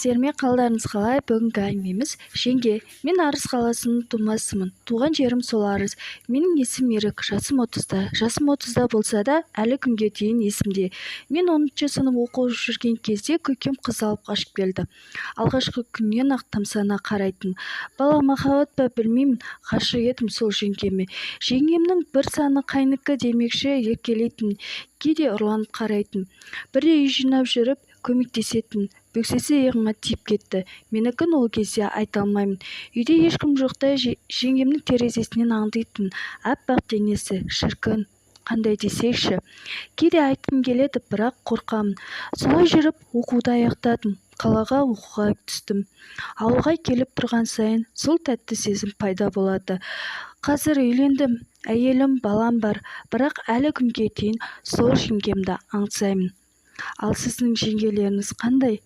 Сәлеметсіздер ме, қалдарыңыз қалай? Бүгінгі әңгімеміз: Жеңге. Мен Арыс қаласының тумасымын, туған жерім сол Арыс. Менің есімім Ерік, жасым 30-да. Жасым 30-да болса да, әлі күнге дейін есімде, мен 10-сынып оқып жүрген кезде көкем қыз алып қашып келді. Алғашқы күннен-ақ тамсана қарайтын. Бала махаббат па, білмеймін, ғашық едім сол жеңгеме. Жеңгемнің бір саны қайныкі демекші, еркелейтін, кейде ұрланып қарайтын. Бірде үй жинап жүріп көмектесетін, бөксесі иығыма тиіп кетті. Менікін ол кезде айта алмаймын. Үйде ешкім жоқта жеңгемнің терезесінен аңдитын. Аппақ денесі, шіркін, қандай десеңші. Кейде айтқым келеді, бірақ қорқамын. Солай жүріп оқуды аяқтадым, қалаға оқуға түстім. Ауылға келіп тұрған сайын сол тәтті сезім пайда болады. Қазір үйлендім, әйелім, балам бар, бірақ әлі күнге дейін сол жеңгемді аңсаймын. Ал сіздің жеңгелеріңіз қандай?